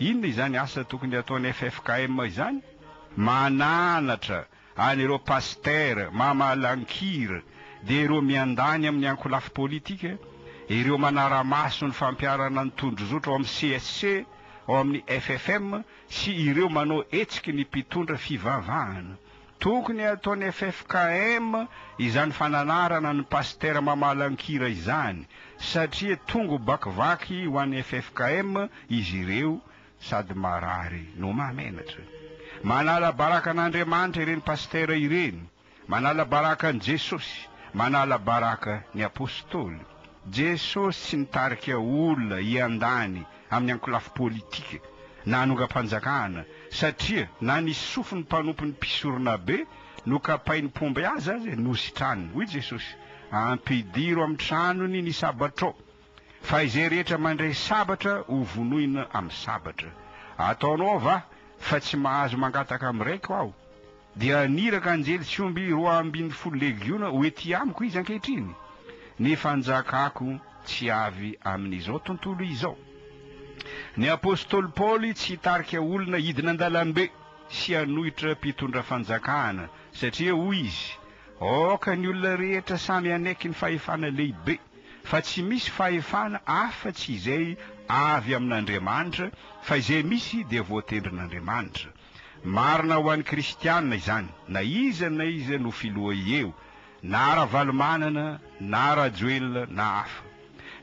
Inona izany asa tokony hataon'ny ffkm izany? Mananatra an'ireo pasitera mamalankira dia ireo miandany amin'ny ankolafy politika, ireo manara-maso ny fampiharana ny tondrozotra ao amin'ny CSC, ao amin'ny ffm sy ireo manao hetsiky ny mpitondra fivavahana. Tokony hataon'ny ffkm izany fananarana ny pasitera mamalankira izany satria tongo-bakivaky ho an'ny ffkm izy ireo sady marary no mahamenatra. Manala baraka an'Andriamanitra ireny pasitera ireny, manala baraka an'i Jesosy, manala baraka ny apostoly. Jesosy tsy nitarika olona hiandany amin'ny ankolafy politika na hanongam-panjakana satria na ny sofin'ny mpanompon'ny mpisoronabe nokapain'ny mpomby azy aza nositraniny. Hoy Jesosy, Ampidiro amin'ny tranony ny sabatrao. Fa izay rehetra mandray sabatra ho vonoina amin'ny sabatra. Ataonao va fa tsy mahazo mangataka amin'ny Raiko aho? Dia haniraka anjely sy omby 12 legiona ho ety amiko izy ankehitriny? Ny fanjakako tsy avy amin'izao tontolo izao. Ny apostoly Paoly tsy hitarika olona hidina an-dalambe sy hanohitra mpitondra fanjakana, satria hoy izy, Aoka ny olona rehetra samy hanaiky ny fahefana lehibe. fa tsy misy fahefana afa tsy izay avy amin'Andriamanitra fa izay misy dia voatendrin'Andriamanitra. Marina ho an'ny kristiana izany na iza na iza no filoha eo, na Ravalomanana na Rajoelina na hafa.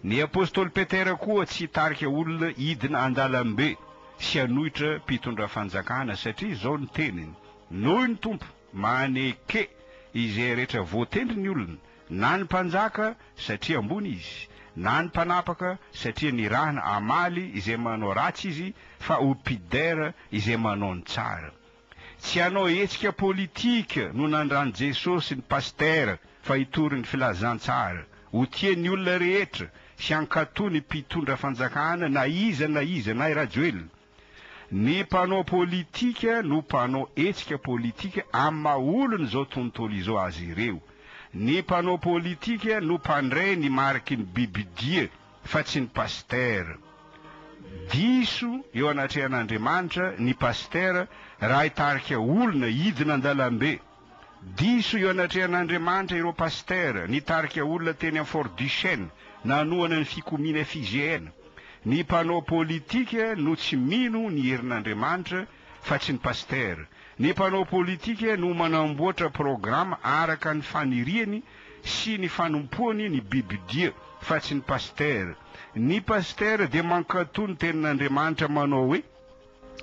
Ny apostoly Petera koa tsy hitarika olona hidina an-dalambe sy hanohitra mpitondra fanjakana satria izao ny teniny, Noho ny Tompo maneke izay rehetra voatendry ny olona Na ny mpanjaka, satria ambony izy, na ny mpanapaka, satria nirahina hamaly izay manao ratsy izy, fa ho mpidera izay manao ny tsara. Tsy hanao hetsika politika no nandran'i Jesosy ny pasitera fa hitory ny filazantsara, ho tia ny olona rehetra sy hankatò ny mpitondra fanjakana na iza na iza na i Rajoelina. Ny mpanao politika no mpanao hetsika politika amin'ny maha olon'izao tontolo izao azy ireo. Ny mpanao politika no mpandray ny mariky ny bibidia fa tsy ny pasitera. Diso eo anatrehan'Andriamanitra ny pasitera raha hitarika olona hidina an-dalambe. Diso eo anatrehan'Andriamanitra ireo pasitera nitarika olona teny amin'ny Fort Duchesne nanohana ny fikomiana FIGN. Ny mpanao politika no tsy mino ny herin'Andriamanitra fa tsy ny pasitera. Ny mpanao politika no manamboatra programa araka ny faniriany sy ny fanompoany ny bibidia fa tsy ny pasitera. Ny pasitera dia mankatò ny tenin'Andriamanitra manao hoe.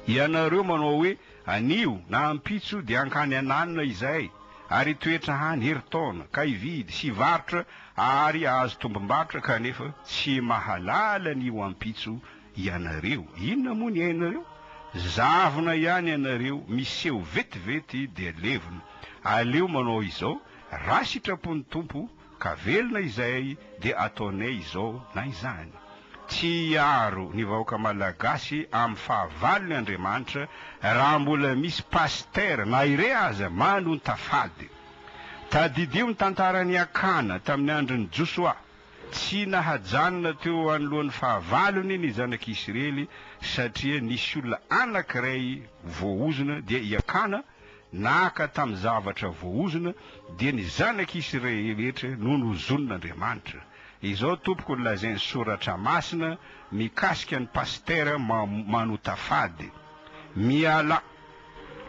Ianareo manao hoe, Anio na ampitso dia hankany an'anona izahay, ary hitoetra hany herintaona, ka hividy sy hivarotra ary hahazo tombom-barotra, kanefa tsy mahalala ny ho ampitso ianareo. Inona moa ny ainareo? Zavona ihany ianareo, miseho vetivety dia levona. Aleo manao izao, raha sitrapon'ny Tompo, ka velona izahay, dia ataonay izao na izany. Tsy hiaro ny vahoaka malagasy amin'ny fahavalony Andriamanitra raha mbola misy pasitera na iray aza manonta fady. Tadidio ny tantaran'i Akana tamin'ny andron'i Josoa. Tsy nahajanona teo anoloan'ny fahavalony ny zanak'Isrely satria nisy olona anankiray voaozona dia i Akana naka tamin'ny zavatra voaozona dia ny zanak'Israely rehetra no nozonin'Andriamanitra. Izao tompoko no lazain'ny soratra masina mikasika ny pasitera manota fady. Mialà.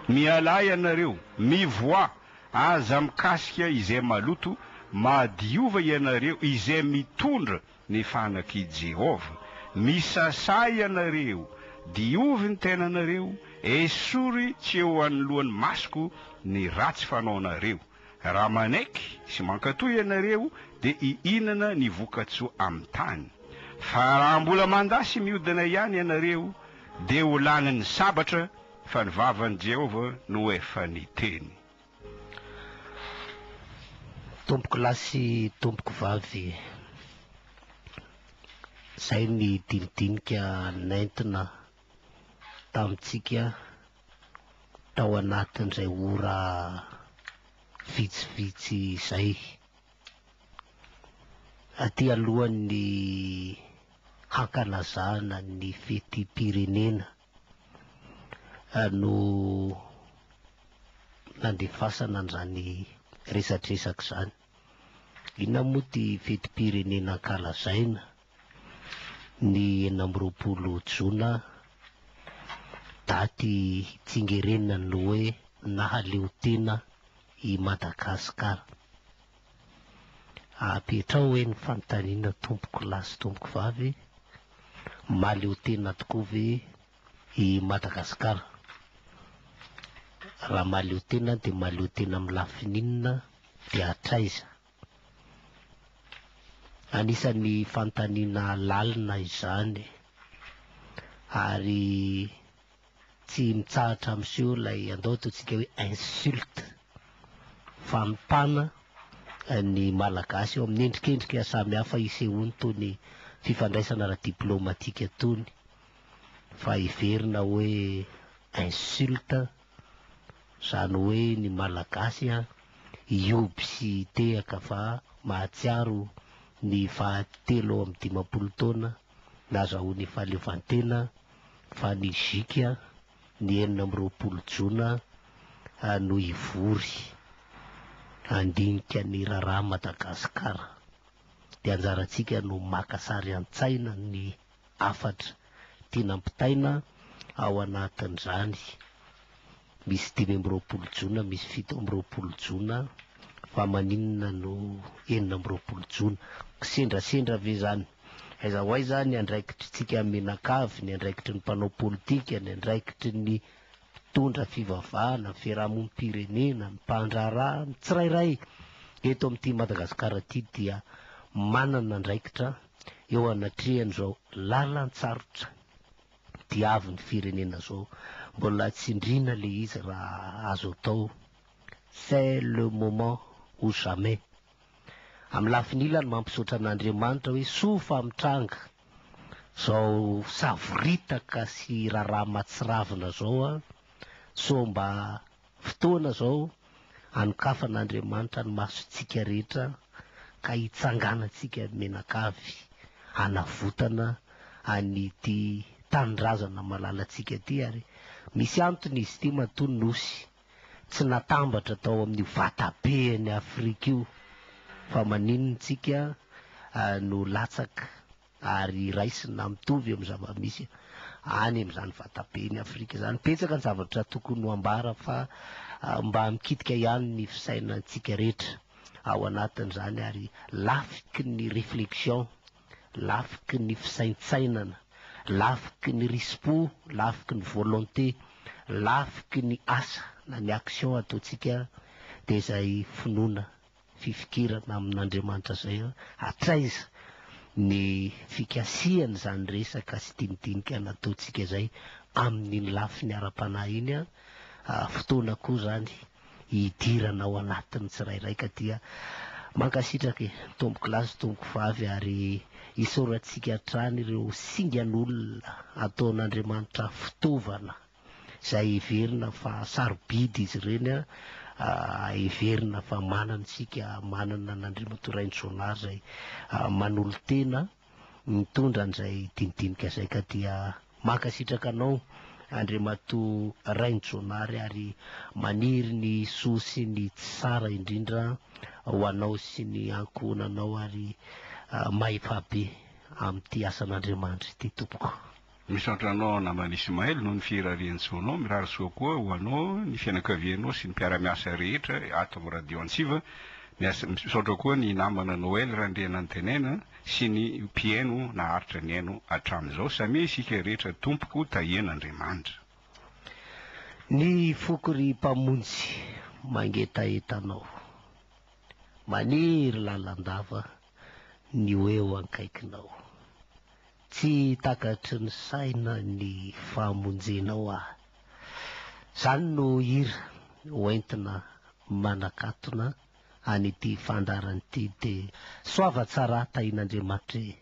Mialà ianareo. Mivoaha. Aza mikasika izay maloto. Madiova ianareo izay mitondra ny fanak'i Jehovah. Misasà ianareo. Diovy ny tenanareo. Esory tsy eo anoloan'ny masoko ny ratsy fanaonareo. Raha manaiky sy mankatò ianareo dia hihinana ny vokatsoa amin'ny tany. Fa raha mbola mandà sy miodina ihany ianareo dia ho lanin'ny sabatra, fa ny vavan'i Jehovah no efa niteny. Tompoko lahy sy tompoko vavy, izay ny dinidinika nentina tamintsika tao anatin'izay ora vitsivitsy izay. Aty alohan'ny hankalazana ny fetim-pirenena. no nandefasana an'izany resadresaka izany. Inona moa ity fetim-pirenena ankalazaina ny 26 jona, daty tsingerenan'ny hoe nahaleo tena i Madagasikara? Apetraho hoe ny fanontaniana tompoko lahy sy tompoko vavy, mahaleo tena tokoa ve i Madagasikara? Raha mahaleo tena dia mahaleo tena amin'ny lafiny inona dia hatraiza? Anisan'ny fanontaniana lalina izany ary tsy mitsahatra miseho ilay andao ataontsika hoe insulte, fanompana ny Malagasy eo amin'ny endrikendrika samihafa isehoany toy ny fifandraisana ara-diplaomatika tony fa heverina hoe insulte Izany hoe ny Malagasy hihoby sy hitehaka fa mahatsiaro ny faha 53 taona nazahoany fahaleovantena fa ny gic ny 26 jona no hivory handinika ny raharaha Madagasikara. Dia anjarantsika no maka sary an-tsaina ny hafatra tiana ampitaina ao anatin'izany. Misy 25 jona, misy 27 jona, fa maninona no 26 jona? Kisendrasendra ve izany? Aiza ho aiza ny andraikitritsika mianakavy, ny andraikitry ny mpanao politika, ny andraikitry ny mpitondra fivavahana, ny fiarahamonim-pirenena, ny mpandraharaha, ny tsirairay eto amin'ity Madagasikara ity dia manana andraikitra eo anatrehan'izao lalan-tsarotra diavin'ny firenena zao. Mbola tsindrina le izy raha azo atao. C'est le moment ou jamais. Amin'ny lafiny ilany mampisaotra an'Andriamanitra hoe soa fa mitranga zao savoritaka sy raharaha matsiravina zao an, sao mba fotoana zao Anokafan'Andriamanitra ny masontsika rehetra ka hitsanganantsika mianakavy hanavotana an'ity tanindrazana malalantsika ity ary misy antony izy ity matoa nosy tsy natambatra tao amin'io vataben'i Afrika io fa maninona tsika no latsaka ary raisina mitovy amin'ny zava-misy any amin'izany vataben'i Afrika izany. Betsaka ny zavatra tokony ho ambara fa mba mikitika ihany ny fisainantsika rehetra ao anatin'izany ary lafiky ny réflexion, lafiky ny fisaintsainana, lafiky ny risi-po, lafiky ny volonté, lafiky ny asa na ny action ataontsika dia izay finoana fifikirana amin'Andriamanitra izay hatraiza ny fikasihana izany resaka sy dinidinika nataontsika izay amin'iny lafiny ara-panahy iny an, fotoana koa izany hidirana ao anatin'ny tsirairay ka dia mankasitraka e tompoko lahy sy tompoko vavy ary isaorantsika hatrany ireo singan'olona ataon'Andriamanitra fitaovana izay heverina fa sarobidy izy ireny an, heverina fa manana isika, manana an'Andriamatoa Rainijaonary izay manolo-tena mitondra an'izay dinidinika izay ka dia mankasitraka anao Andriamatoa Rainijaonary ary maniry ny soa sy ny tsara indrindra ho anao sy ny ankohonanao ary mahefa be amin'ity asan'Andriamanitra ity tompoko. Misaotra anao namana Ismaël noho ny firarian-tsoanao, mirary soa koa ho anao, ny fianakavianao sy ny mpiara-miasa rehetra ato amin'ny Radio Antsiva, misaotra koa ny namana Noël Randrianantenaina sy ny mpihaino naharitra nihaino hatramin'izao, samia isika rehetra tompoko tahian'Andriamanitra. Ny foko ry Mpamonjy mangetaheta Anao, maniry lalandava ny ho eo ankaikinao. Tsy takatry ny saina ny famonjenao ahy. Zany no hira hoentina manakatona an'ity fandaharana ity de soava tsara tahin'Andriamanitra e.